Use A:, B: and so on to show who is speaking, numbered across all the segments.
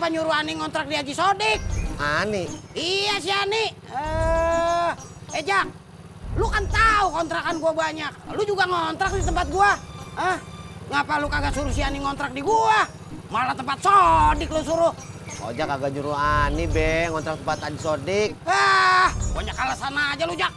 A: kenapa nyuruh Ani ngontrak di Haji Sodik?
B: Ani?
A: Iya si Ani. Jak, lu kan tahu kontrakan gua banyak. Lu juga ngontrak di tempat gua. Ngapa lu kagak suruh si Ani ngontrak di gua? Malah tempat Sodik lu suruh.
B: Ojak kagak nyuruh Ani, Be, ngontrak tempat Haji Sodik.
A: Banyak alasan aja lu, Jak.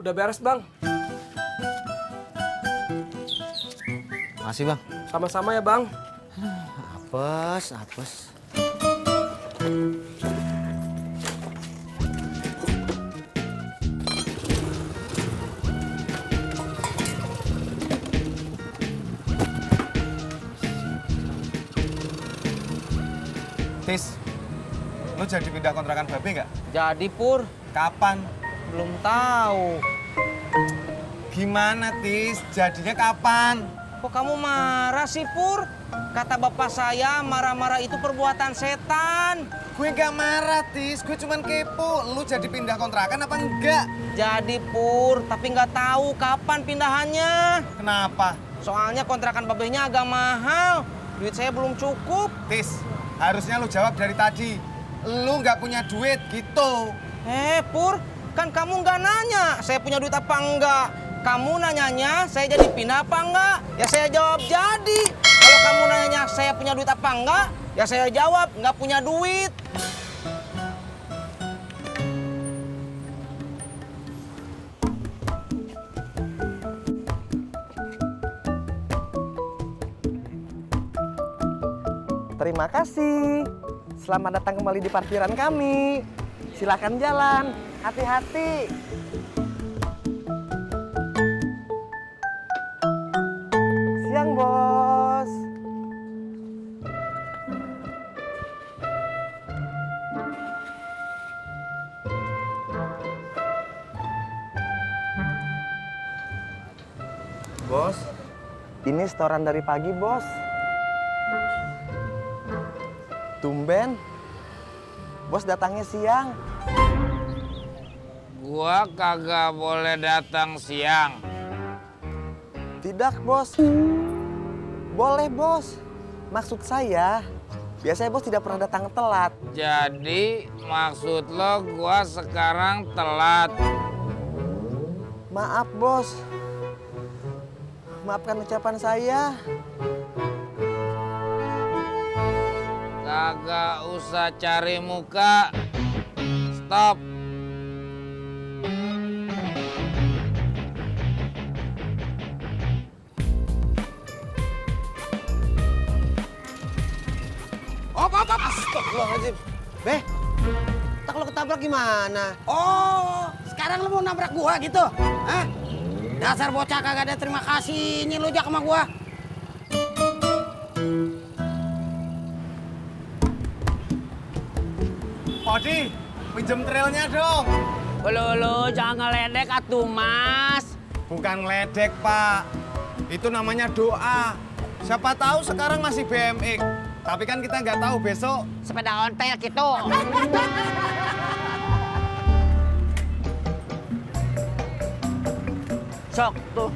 C: Udah beres, Bang.
B: Makasih, Bang.
C: Sama-sama ya, Bang.
B: Apes.
D: Tis, lu jadi pindah kontrakan Babe nggak?
C: Jadi, Pur.
D: Kapan?
C: Belum tahu.
D: Gimana, Tis? Jadinya kapan?
C: Kok kamu marah sih, Pur? Kata bapak saya, marah-marah itu perbuatan setan.
D: Gue nggak marah, Tis. Gue cuman kepo. Lu jadi pindah kontrakan apa enggak?
C: Jadi, Pur, tapi nggak tahu kapan pindahannya.
D: Kenapa?
C: Soalnya kontrakan babehnya agak mahal. Duit saya belum cukup.
D: Tis, harusnya lu jawab dari tadi. Lu nggak punya duit, gitu.
C: Pur, kan kamu nggak nanya saya punya duit apa enggak. Kamu nanyanya saya jadi pindah apa enggak, ya saya jawab jadi. Kalau kamu nanyanya saya punya duit apa enggak, ya saya jawab nggak punya duit.
E: Terima kasih. Selamat datang kembali di parkiran kami. Silakan jalan, hati-hati. Siang, Bos.
D: Bos,
E: Ini setoran dari pagi, Bos. Tumben. Bos datangnya siang.
F: Gua kagak boleh datang siang.
E: Tidak, Bos. Boleh, Bos. Maksud saya, biasanya Bos tidak pernah datang telat.
F: Jadi maksud lo gua sekarang telat.
E: Maaf, Bos. Maafkan ucapan saya.
F: Kagak usah cari muka. Stop.
B: Astagfirullahaladzim. Be, tak lo ketabrak gimana?
A: Oh, sekarang lu mau nabrak gua gitu? Dasar bocah kagak ada terima kasihnya lu, Jak, sama gua.
D: Podi, pinjem trailnya dong.
G: Lu jangan ngeledek atuh, Mas.
D: Bukan ngeledek, Pak. Itu namanya doa. Siapa tahu sekarang masih BMX. Tapi kan kita nggak tahu besok.
G: Sepeda ontel gitu. Sok tuh.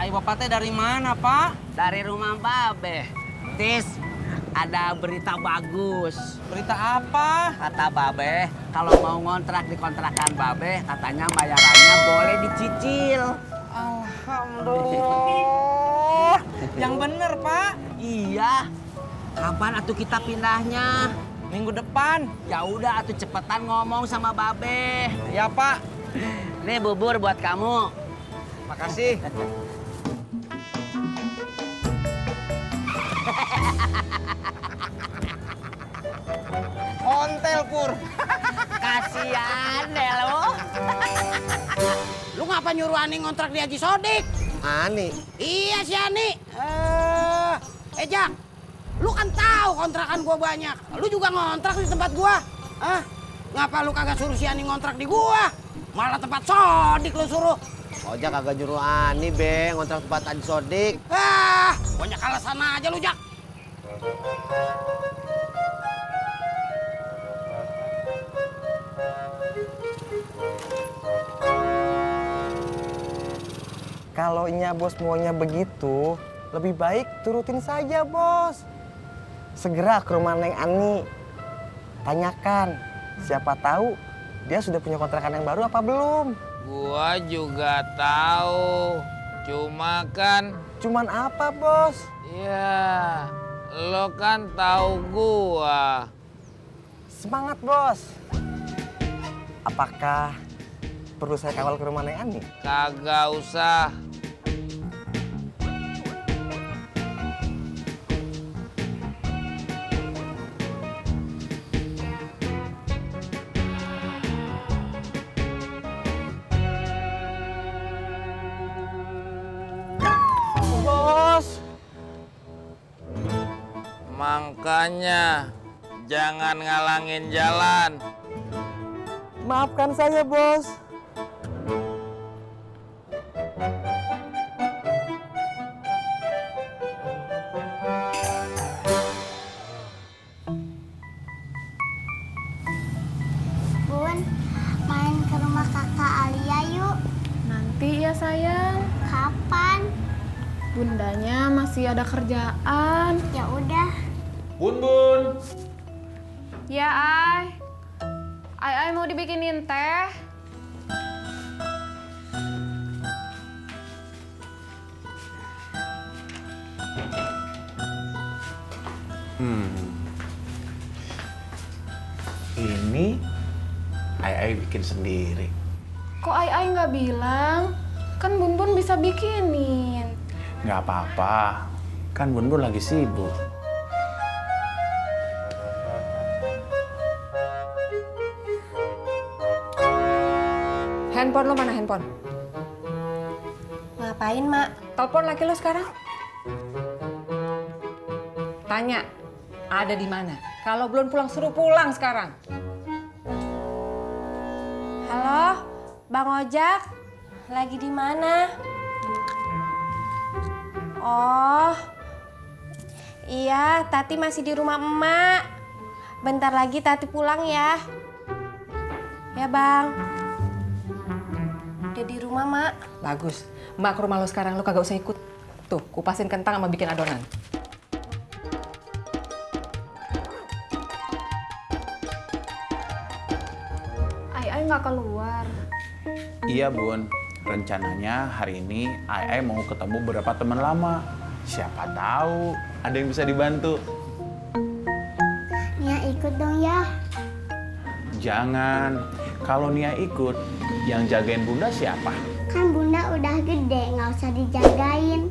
C: Ayo bapak teh dari mana, Pak?
G: Dari rumah Babe. Tis, ada berita bagus.
C: Berita apa?
G: Kata Babe, kalau mau ngontrak di kontrakan Babe, katanya bayarannya boleh dicicil.
C: Alhamdulillah. Yang bener, Pak.
G: Iya. Kapan atuh kita pindahnya?
C: Minggu depan.
G: Ya udah atuh cepetan ngomong sama Babe.
C: Ya, Pak.
G: Nih bubur buat kamu.
C: Makasih. Pur.
G: Kasian deh lo.
A: Lu ngapa nyuruh Ani ngontrak di Haji Sodik?
B: Ani.
A: Iya si Ani. Jak, lu kan tahu kontrakan gua banyak. Lu juga ngontrak di tempat gua. Ngapa lu kagak suruh si Ani ngontrak di gua? Malah tempat Sodik lu suruh.
B: Ojak kagak nyuruh Ani, Be, ngontrak tempat Haji Sodik.
A: Banyak alasan aja lu, Jak.
E: Kalau Nya Bos maunya begitu, lebih baik turutin saja, Bos. Segera ke rumah Neng Ani. Tanyakan, siapa tahu dia sudah punya kontrakan yang baru apa belum.
F: Gua juga tahu.
E: Cuman apa, Bos?
F: Ya, lo kan tahu gua.
E: Semangat, Bos. Apakah perlu saya kawal ke rumah Neng Ani?
F: Kagak usah.
E: Bos,
F: Makanya jangan ngalangin jalan.
E: maafkan saya, Bos.
H: Bun, main ke rumah kakak Alia yuk.
I: Nanti ya sayang,
H: Kapan?
I: bundanya masih ada kerjaan.
H: Ya udah.
F: Bun, Bun.
I: Ya, Ai mau dibikinin teh.
J: Ini Ai bikin sendiri.
I: Kok Ai nggak bilang? Kan Bun Bun bisa bikinin.
J: Nggak apa-apa, kan Bun Bun lagi sibuk.
K: Handphone lo mana handphone?
H: Ngapain, Mak?
K: Telepon laki lo sekarang. Tanya, ada di mana? Kalau belum pulang suruh pulang sekarang.
H: Halo, Bang Ojak. Lagi di mana? Oh. Iya, Tati masih di rumah emak. Bentar lagi Tati pulang ya. Ya, Bang. Udah di rumah, Mak.
K: Bagus. Mak ke rumah lo sekarang, lo kagak usah ikut. Tuh, kupasin kentang sama bikin adonan.
I: Ai nggak keluar.
J: Iya Bun, rencananya hari ini Ai mau ketemu beberapa teman lama. Siapa tahu ada yang bisa dibantu.
H: Nia ikut dong ya.
J: Jangan, kalau Nia ikut, yang jagain Bunda siapa?
H: Kan Bunda udah gede, nggak usah dijagain.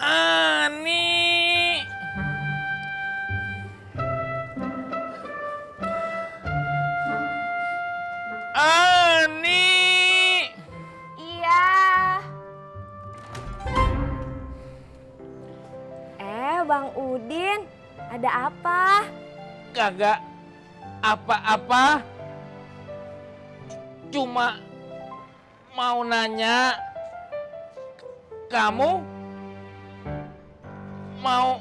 F: Ani. Ani.
H: Iya. Bang Udin, ada apa?
F: Kagak apa-apa. Cuma mau nanya, kamu mau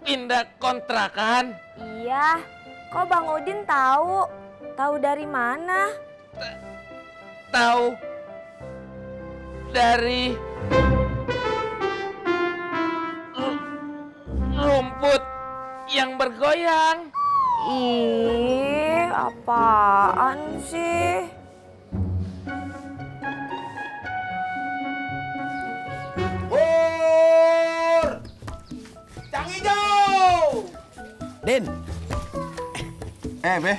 F: pindah kontrakan?
H: Iya. Kok Bang Udin tahu? Tahu dari mana?
F: Tahu dari rumput yang bergoyang.
H: Ih, apaan sih?
D: Pur! Cang hijau!
A: Din,
D: Beh.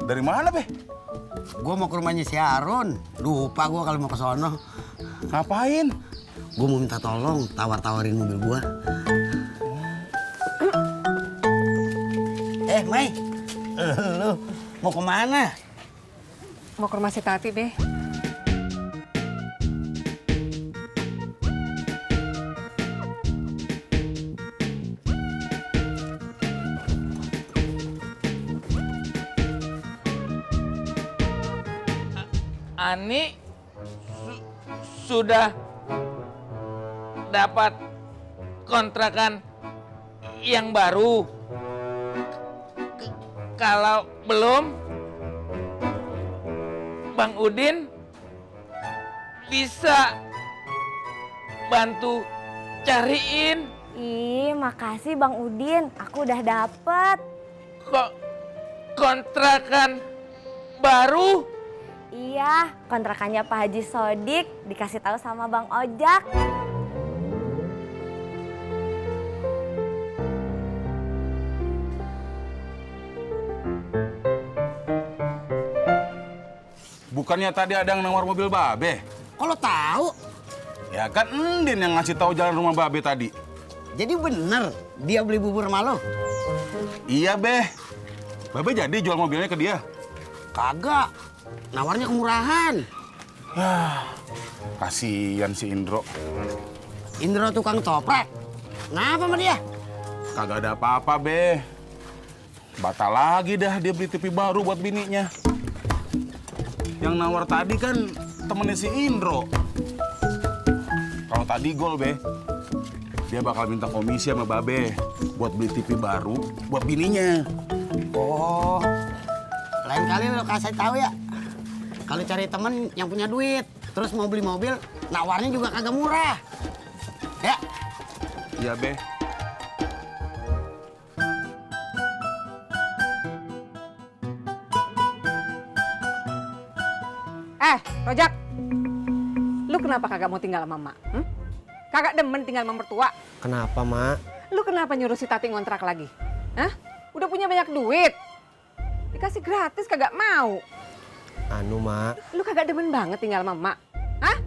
D: Dari mana, Beh?
A: gue mau ke rumahnya si Harun. Lupa gue kalau mau ke sono.
D: Ngapain?
A: Gue mau minta tolong tawar-tawarin mobil gue. Mai, lu mau kemana?
K: Mau ke rumah si Tati, Be.
F: Ani sudah dapat kontrakan yang baru. Kalau belum, Bang Udin bisa bantu cariin.
H: Ih, makasih Bang Udin. Aku udah dapet.
F: Kok kontrakan baru?
H: Iya, kontrakannya Pak Haji Sodik dikasih tahu sama Bang Ojak.
D: Bukannya tadi ada yang nawar mobil Babe?
A: Kok lo tahu?
D: Ya kan Endin yang ngasih tahu jalan rumah Babe tadi.
A: Jadi bener dia beli bubur sama lo?
D: Iya, Beh. Babe jadi jual mobilnya ke dia?
A: Kagak. Nawarnya kemurahan.
D: Kasihan si Indro.
A: Indro tukang toprak. Kenapa sama dia?
D: Kagak ada apa-apa, Beh. Batal lagi dah dia beli TV baru buat bininya. Yang nawar tadi kan temennya si Indro. Kalau tadi gol, Beh. Dia bakal minta komisi sama Babe buat beli TV baru buat bininya.
A: Oh, lain kali lo kasih tahu ya. Kalau cari temen yang punya duit, terus mau beli mobil, nawarnya juga kagak murah. Ya,
D: Iya, Beh.
K: Rojak, lu kenapa kagak mau tinggal sama Mak? Kagak demen tinggal sama mertua?
B: Kenapa, Mak?
K: Lu kenapa nyuruh si Tati ngontrak lagi? Hah? Udah punya banyak duit. Dikasih gratis kagak mau.
B: Anu, Mak,
K: Lu kagak demen banget tinggal sama Mak? Hah?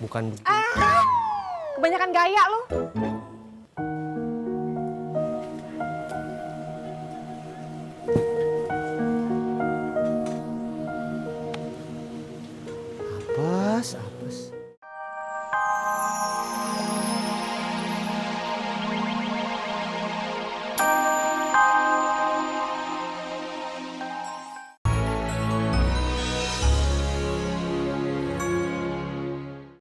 B: bukan begitu.
K: Kebanyakan gaya lu.
B: Apes, apes.